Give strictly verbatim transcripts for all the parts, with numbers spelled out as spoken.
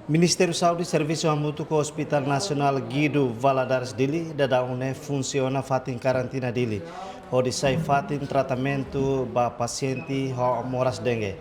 Ministériu Saúde servisu hamutuk ho Hospital Nasionál Guido Valadares Dili, daudaun ne'e funsiona fatin karantina Dili, hodi sai fatin tratamentu ba pasiente ho moras dengue.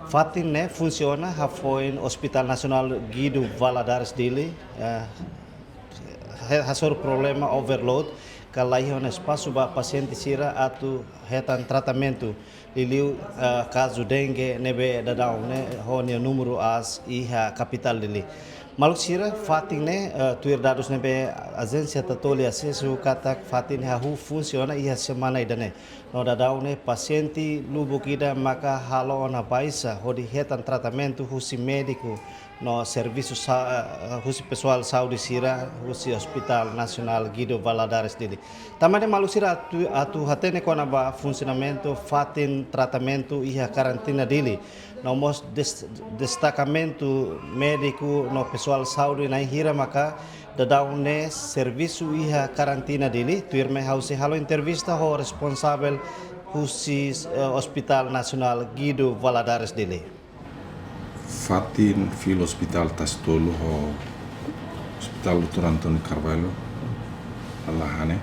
Fatin ne'e funsiona hafoin Hospital Nasionál Guido Valadares Dili, eh, he-, hasoru problema overload, ka laiha ona espasu ba pasiente sira atu hetan tratamentu. Liuliu, eh, kazu dengue ne'ebé daudaun ne'e ho nia númeru aas iha kapitál Dili. Maluk sira, fatin ne'e, eh, tuir dadus ne'ebé ajénsia Tatoli asesu katak fatin ne'e hahú funsiona iha semana ida-ne'e. No daudaun ne'e pasiente lubuk ida maka halo ona baixa hodi hetan tratamentu husi médiku no servisu sa-, eh, husi pesoál saúde sira husi Hospital Nasionál Guido Valadares Dili. Tanba ne'e maluk sira atu, atu hatene kona-ba funsionamentu fatin tratamentu iha karantina Dili. No mós des-, destakamentu médiku no pesoál saúde na'in hira maka daudaun ne'e servisu iha karantina Dili. Tuirmai ha'u sei halo entrevista ho responsavel husi, eh, Hospital Nasionál Guido Valadares Dili. Fatin fila Hospital Tasi Tolu ho Hospital doutór António Carvalho Lahane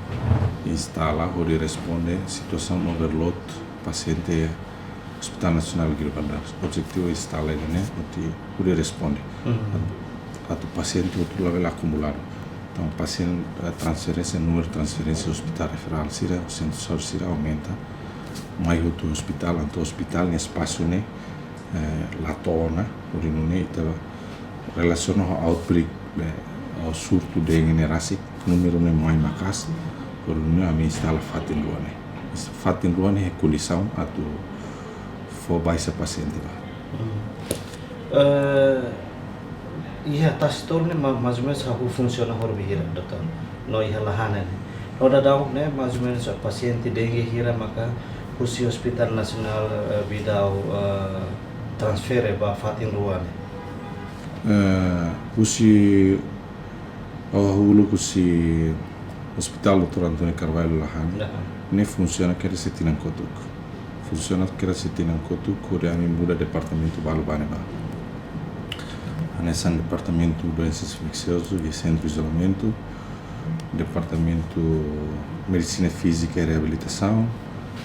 instala hodi responde situasaun overload pasiente Hospital Nasionál Guido Valadares. Objetivu instala ida-ne'e hodi, hodi responde. Mhm. Atu pasiente hotu labele akumuladu. Entaun, pasiente, eh, transferénsia, númeru transferénsia hospital referál sira, sentru saúde sira aumenta. Mai hotu hospital, entaun hospital nia espasu ne'e, eh, la to'o ona, hodi nune'e ita relasiona ho outbreak, eh, ho surtu dengue ne'e rasik, númeru ne'e mai maka'as, hodi nune'e ami instala fatin rua ne'e. Fatin rua ne'e iha kondisaun atu fó baixa pasiente ba. Hmm. Eh, iha Tasi Tolu ne'e ma-, mais ou menos hahú funsiona horibainhira, doutór? No iha Lahane ne'e. No daudaun ne'e, mais ou menos pasiente dengue hira maka husi Hospital Nasionál, eh, Bidau, eh, transfere ba fatin rua ne'e? Eh, husi, oh, hulu husi Hospital doutór António Carvalho Lahane. Lahane. Ne'e funsiona kedas iha tinan kotuk. Funsiona kedas iha tinan kotuk, hodi ami muda departamentu balu ba ne'ebá. Hanesan departamentu doensas infeksiozas, iha sentru izolamentu, departamentu medisina fízika i reabilitasaun,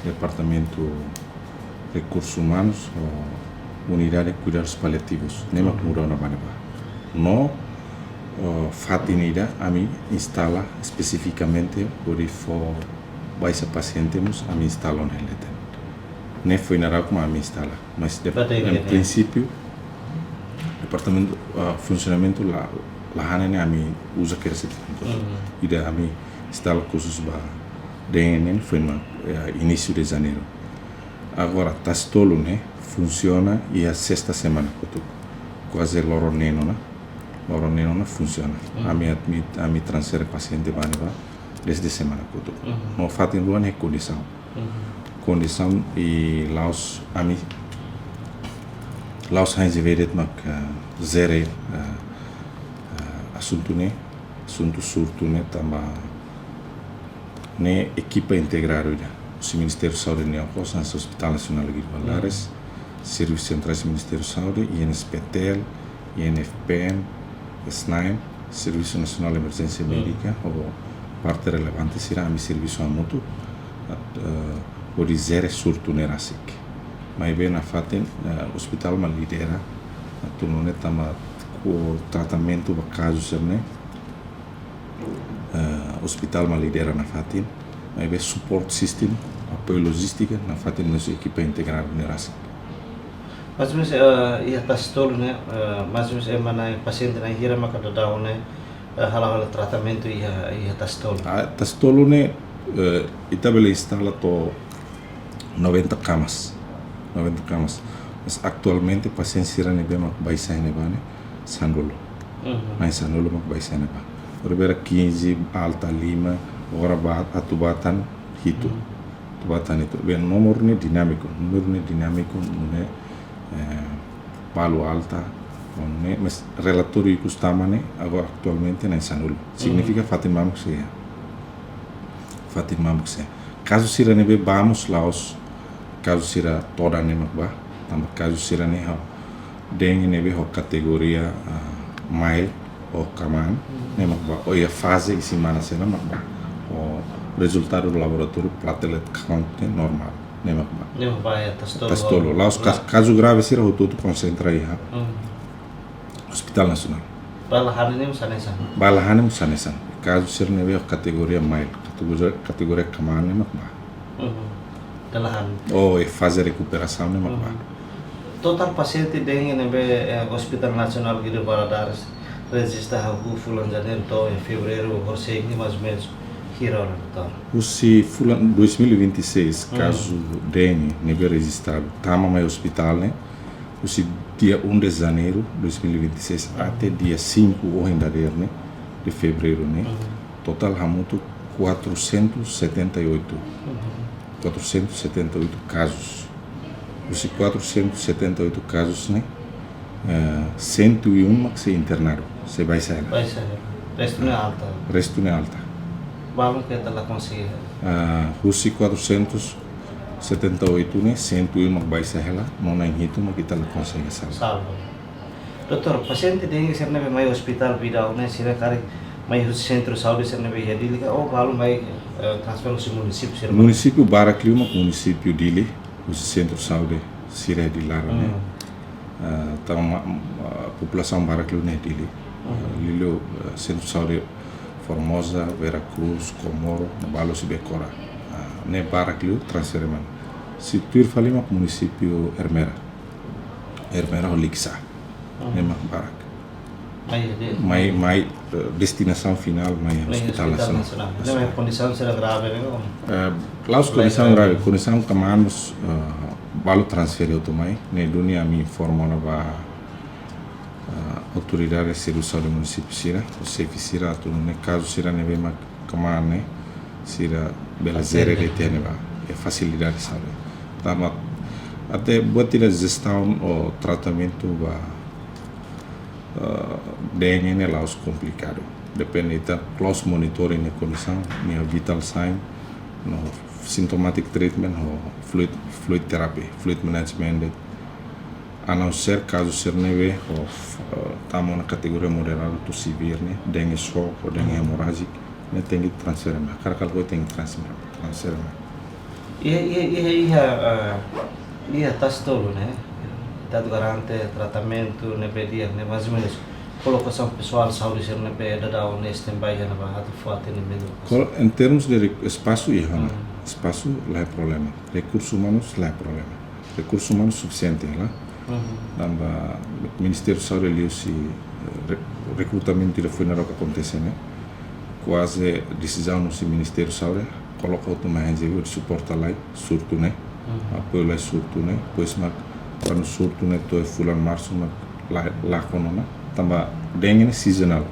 departamentu rekursus umanus, ho unidade kuidadus paliativus, ne'e mak muda ona ba ne'ebá. No, oh, fatin ida ami instala espesifikamente hodi fó baixa pasiente mós ami instala ona iha leten. Ne'e foin naruk mak ami instala. Mas de, ba dengue, em princípio, departamentu, ah, funsionamentu La-, Lahane ne'e ami uza kedas iha tinan kotuk. Mhm. Ida ami instala khusus ba dengue ne'e foin mai, eh, inísiu de janeiru. Agora, Tasi Tolu ne'e funsiona iha sesta semana kotuk. Kuaze loron neen ona, loron neen ona funsiona. Mhm. Ami admit, ami transfere pasiente ba ne'ebá dezde semana kotuk. Mhm. No fatin rua ne'e kondisaun. Mhm. Kondisaun i la'ós ami, la'ós Heinz Wedet mak, eh, jere, eh, eh, asuntu ne'e, asuntu surtu ne'e tanba ne'e ekipa integradu ida. Husi Ministériu Saúde nian okos, hanesan Hospital Nasionál Guido Valadares, mhm, servisus sentrál Ministériu Saúde, I N S P T L, I N F P M, SNAEM, Servisu Nasionál Emerjénsia, mm, Médika, ho parte relevante sira ami servisu hamutuk, at-, eh, hodi jere surtu ne'e rasik. Maibé nafatin, eh, ospitál mak lidera, atu nune'e tanba ho tratamentu ba kazu sira-ne'e, eh, ospitál mak lidera nafatin, maibé support system, apoiu lojístika, nafatin mós ekipa integradu ne'e rasik. Mais ou menos, eh, iha Tasi Tolu ne'e, eh, mais ou menos ema na'in, pasiente na'in hira maka daudaun ne'e, eh, hala'o hela tratamentu iha, iha Tasi Tolu? Ah, Tasi Tolu ne'e, eh, ita bele instala to'o noventa camas. Noventa camas. Mas atualmente pasiente sira ne'ebé mak baixa iha ne'ebá ne'e sanulu. Mhm. Na'in sanulu mak baixa iha ne'ebá. Primeiru quinze, alta lima, agora ba, atu ba tan hitu. Mhm. Atu ba tan hitu. Bem, númeru ne'e dinámiku, númeru ne'e dinámiku, ne'e, eh, balu alta, ne'e, mas relatóriu ikus tama ne'e, agora atualmente na'in sanulu. Mhm. Signifika fatin mamuk sei iha. Fatin mamuk sei iha. Kazu sira ne'ebé ba mós la'ós kazu sira todan ne'e mak ba, tanba kazu sira-ne'e ha'u, dengue ne'ebé ho kategoria, ah, mild ou kmaan, ne'e mak ba, ou iha faze isin-manas sira ne'e mak ba. Ho rezultadu laboratóriu platelet count ne'e normál, ne'e mak ba. Ne'e mak ba iha tasi tolu. Tasi tolu. La'ós kas-, kazu grave sira hotu-hotu konsentra iha Hospital Nasionál. Ba la hanesan ne'e mós hanesan. Ba la hanesan mós hanesan. Kazu sira ne'ebé ho kategoria mild, kategoria, kategoria kmaan ne'e mak ba. Dala han. Ou iha faze rekuperasaun ne'e mak ba. Totál pasiente dengue ne'ebé, eh, Hospital Nasionál Guido Valadares rejista hahú fulan Janeiru to'o iha Fevereiru horisehik ne'e mais ou menus hira ona, doutór? Husi fulan dois mil e vinte e seis, kazu dengue ne'ebé rejistadu tama mai ospitál ne'e, husi dia um de Janeiro dois mil e vinte e seis até dia cinco ohin dadeer ne'e, de Fevereiru ne'e, totál hamutuk quatrocentos e setenta e oito. Quatrocentos e setenta e oito casos. Husi quatrocentos e setenta e oito casos ne'e, eh, cento e um mak sei internadu, sei baixa hela. Baixa hela. Restu ne'e alta. Restu ne'e alta. Balun ke ita la konsege hela? Ah, husi quatrocentos e setenta e oito ne'e, cento e um mak baixa hela, no na'in hitu mak ita la konsege salva. Salva. Doutór, pasiente dengue sira ne'ebé mai ospitál Vida Aún ne'e, sira karik mai husi sentru saúde sira ne'ebé iha Dili ka, ou balun mai, eh, transfere husi munisípiu sira? Munisípiu barak liu mak munisípiu Dili, husi sentru saúde sira iha Dili laran ne'e. Eh, tanba, eh, populasaun barak liu ne'e Dili. Eh, liuliu, eh, sentru saúde Formosa, Vera Cruz, Comoro, no balu husi Becora. Eh, ne'e barak liu transfere mai. Sei tuir fali mak munisípiu Ermera. Ermera ho Likisá. Ne'e mak barak. Mai, mai, eh, destinasaun finál mai Hospital Nasionál. Ne'e mai kondisaun sira grave ne'e, ou? Eh, la'ós kondisaun grave, kondisaun kmaan mós, eh, balu transfere hotu mai. Ne'e duni ami informa ona ba, eh, autoridade servisu saúde munisípiu sira, ou xefe sira, atu nune'e kazu sira ne'ebé mak kmaan ne'e, sira bele jere de'it iha ne'ebá, iha fasilidade saúde. Tanba, até buat ida jestaun ou tratamentu ba, eh, dengue ne'e la'ós komplikadu. Depende ita close monitoring nia kondisaun, nia vital sign, no symptomatic treatment, ho fluid, fluid therapy, fluid management de'it. A não ser kazu sira ne'ebé ho, eh, tama ona kategoria moderadu to'o severe ne'e, dengue shock ou dengue hemorrágico, ne'e tenke transfere mai. Hakarak ka lakohi tenke transfere, transfere mai. Iha, iha, iha, iha, eh, iha tasi tolu ne'e, ita atu garante tratamentu ne'ebé di'ak ne'e, mais ou menus kolokasaun pesoál saúde sira ne'ebé daudaun ne'e standby iha ne'ebá atu fó atendimentu. Kol-, em termos de rec-, espasu iha ona. Espasu la iha problema. Rekursu umanus la iha problema. Rekursu umanus sufisiente hela. Tanba Ministériu Saúde liuhusi, eh, re-, rekrutamentu ida foin narok akontese ne'e, kuaze desizaun husi Ministériu Saúde, koloka hotu mai H N G V hodi suporta lai surtu ne'e, apoiu lai surtu ne'e, depois mak kuandu surtu ne'e to'o fulan Marsu mak la, lakon ona, tanba dengue ne'e seasonal.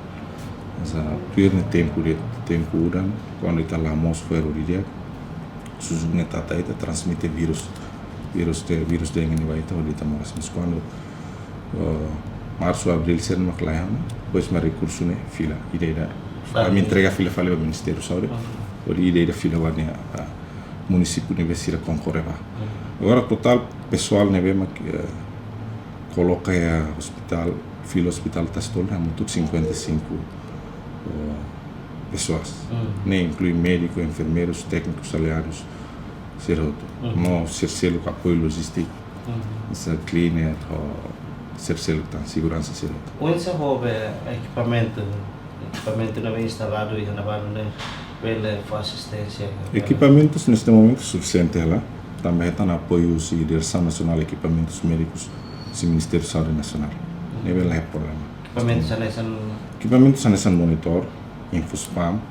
Sa tuir ne'e tempu de, tempu udan, kuandu ita la moos fueru didi'ak, susuk ne'e tata ita transmite vírus. Vírus de, vírus dengue ne'e ba ita hodi ita moras. Mas kuandu, eh, Marsu, Abríl sira mak laiha ona, depois mak rekursu ne'e fila, ida-ida. Ami entrega fila fali ba Ministériu Saúde, hodi ida-ida fila ba ne'e, ah, munisípiu ne'ebé sira konkorre ba. Agora totál pesoál ne'ebé mak, eh, koloka iha ospitál, fila ospitál tasi tolu ne'e hamutuk cinquenta e cinco, eh, pessoas. Ne'e inklui médiku, enfermeirus, téknikus aliadus, sira hotu. No sira seluk apoiu lojístiku, sira cleaner, ho sira seluk tan seguransa sira hotu. Oinsá ho be ekipamentu, ekipamentu ne'ebé instaladu iha ne'ebá ne'e bele fó asisténsia? Ekipamentus neste momentu sufisiente hela, tanba hetan apoiu husi Diresaun Nasionál Ekipamentus Médikus, husi Ministériu Saúde Nasionál. Ne'ebé la iha problema. Ekipamentu hanesan? Ekipamentu hanesan monitór, infus pump,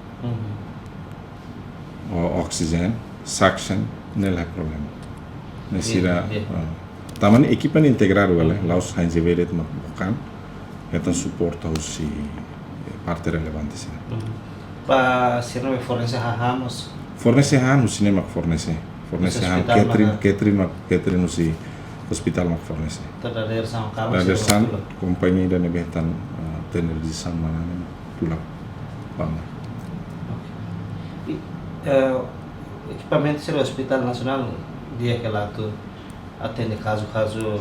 o oxygen, suction, ne'e la iha problema. Ne'e sira, ah, tanba ne'e ekipa ne'e integradu hela, la'ós H N G V de'it mak book an, hetan suporta husi parte relevante sira. Ba sira ne'ebé fornese hahán mós? Fornese hahán husi ne'e mak fornese. Fornese hahán, catering, catering mak, catering husi ospitál mak fornese. Entaun dadeer-saan kalan sira mak tulak? Dadeer-saan, kompañia ida ne'ebé hetan, ah, tenke desizaun manán ne'e mak tulak ba mai. Oke. I, eh, ekipamentu sira Hospital Nasionál di'ak hela atu Atende kazu-kazu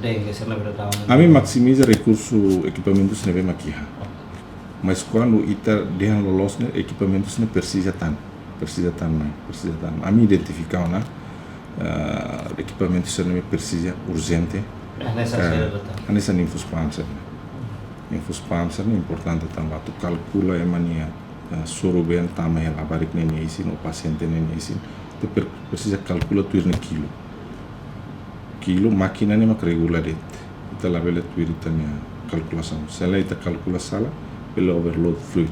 dengue sira ne'ebé daudaun? Ami maksimiza rekursu ekipamentus ne'ebé mak iha. Mas kuandu ita dehan loloos ne'e, ekipamentus ne'e presiza tan, presiza tan mai, presiza tan. Ami identifika ona, ah, ekipamentus sira ne'ebé presiza urjente. Hanesan, eh, sira, doutór? Hanesan infus panser. Infus panser ne'e importante tanba atu kalkula ema nia, eh, soru-been tama iha labarik ne'e nia isin ou pasiente ne'e nia isin. Ita per-, presiza kalkula tuir nia kilu. Kilu, mákina ne'e mak regula de'it. Ita labele tuir ita-nia kalkulasaun. Se lae ita kalkula sala, bele overload fluid.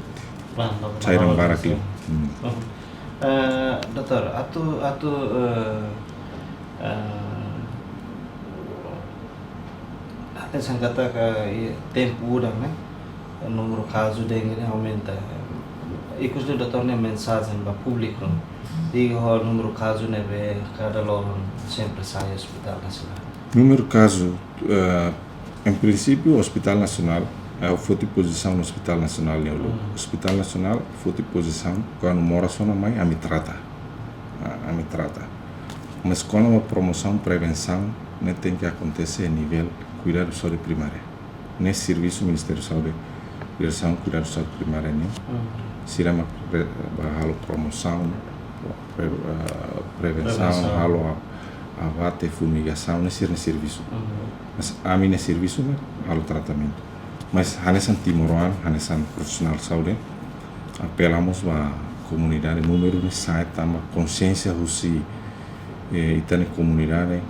Cairan barak liu. Hmm. Eh, doutór, atu, atu, eh, eh, ita sangkata ka, i, tempu udan ne'e, númeru kazu dengue ne'e aumenta. Ikusliu doutór nia mensajen ba públiku, liga ho númeru kazu ne'ebé kada loron sempre sai Hospital Nasionál? Númeru kazu, eh, em princípio, Hospital Nasionál, eh, foti pozisaun Hospital Nasionál ne'e uluk. Hmm. Hospital Nasionál foti pozisaun kuandu moras ona mai, ami trata. Ah, ami trata. Mas kuandu promosaun, prevensaun, ne'e tenke akontese nivel kuidadu saúde primária. Ne'e servisu Ministériu Saúde, Diresaun Kuidadu Saúde Primária nian. Hmm. Sira mak pre-, ba halo promosaun, pre-, eh, prevensaun, prevensaun. Halo a-, abate, fumigasaun, ne'e sira-nia servisu. Hmm. Mas ami-nia servisu ne'e halo tratamentu. Mas hanesan timoroan, hanesan profisionál saúde, apela mós ba komunidade, númeru ne'e sa'e tanba konxiénsia husi, eh, ita-nia komunidade,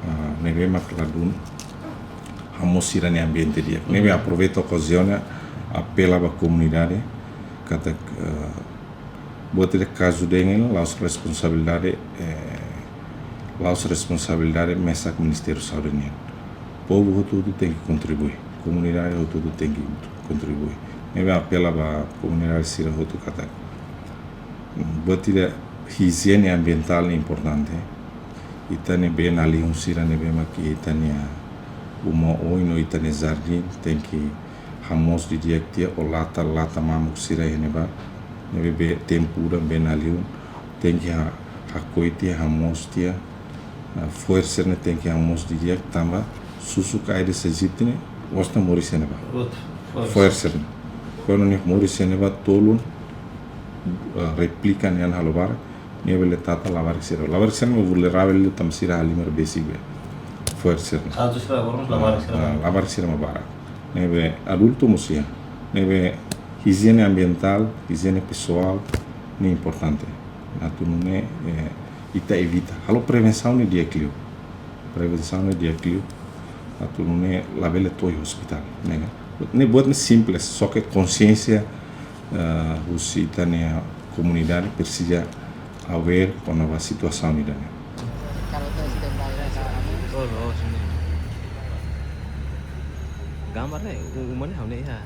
ah, ne'ebé mak ladún hamoos sira-nia ambiente di'ak. Ne'ebé aproveita okaziaun ne'e apela ba komunidade katak, eh, buat ida kazu dengue la'ós responsabilidade, eh, la'ós responsabilidade mesak Ministériu Saúde nian. Povu hotu-hotu tenke kontribui, komunidade hotu-hotu tenke kontribui. Ne'ebé apela ba komunidade sira hotu katak, mm, buat ida ijiene ambientál ne'e importante. Ita-nia bee-nalihun sira ne'ebé mak iha ita-nia uma oin no ita-nia jardín tenke hamoos didi'ak tiha, ou lata, lata mamuk sira iha ne'ebá, ne'ebé be tempu udan bee-nalihun tenke ha-, hakoi tiha, hamoos tiha, ah, fo'er sira-ne'e tenke hamoos didi'ak tanba susuk Aedes aegypti ne'e mós ita moris iha ne'ebá. Boot, fo'er. Fo'er sira-ne'e. Kuandu nia moris iha ne'ebá tolun, ah, replika nian halo barak, nia bele tata labarik sira. Labarik sira mak vulneravel liu tanba sira halimar besik be. Fo'er sira-ne'e. Kazu sira agora mós labarik sira. Ah, ah, labarik sira mak barak. Ne'ebé adultu mós iha. Ne'ebé ijiene ambientál, ijiene pesoál, ne'e importante. Atu nune'e, eh, ita evita. Halo prevensaun ne'e di'ak liu. Prevensaun ne'e di'ak liu. Atu nune'e labele to'o iha hospital, ne'e ka? Ne'e buat ne'e simples, só ke konxiénsia, eh, husi ita-nia komunidade presiza aware kona-ba situasaun ida-ne'e. Gambar ne'e, u-, uma ne'e ha'u-nia iha.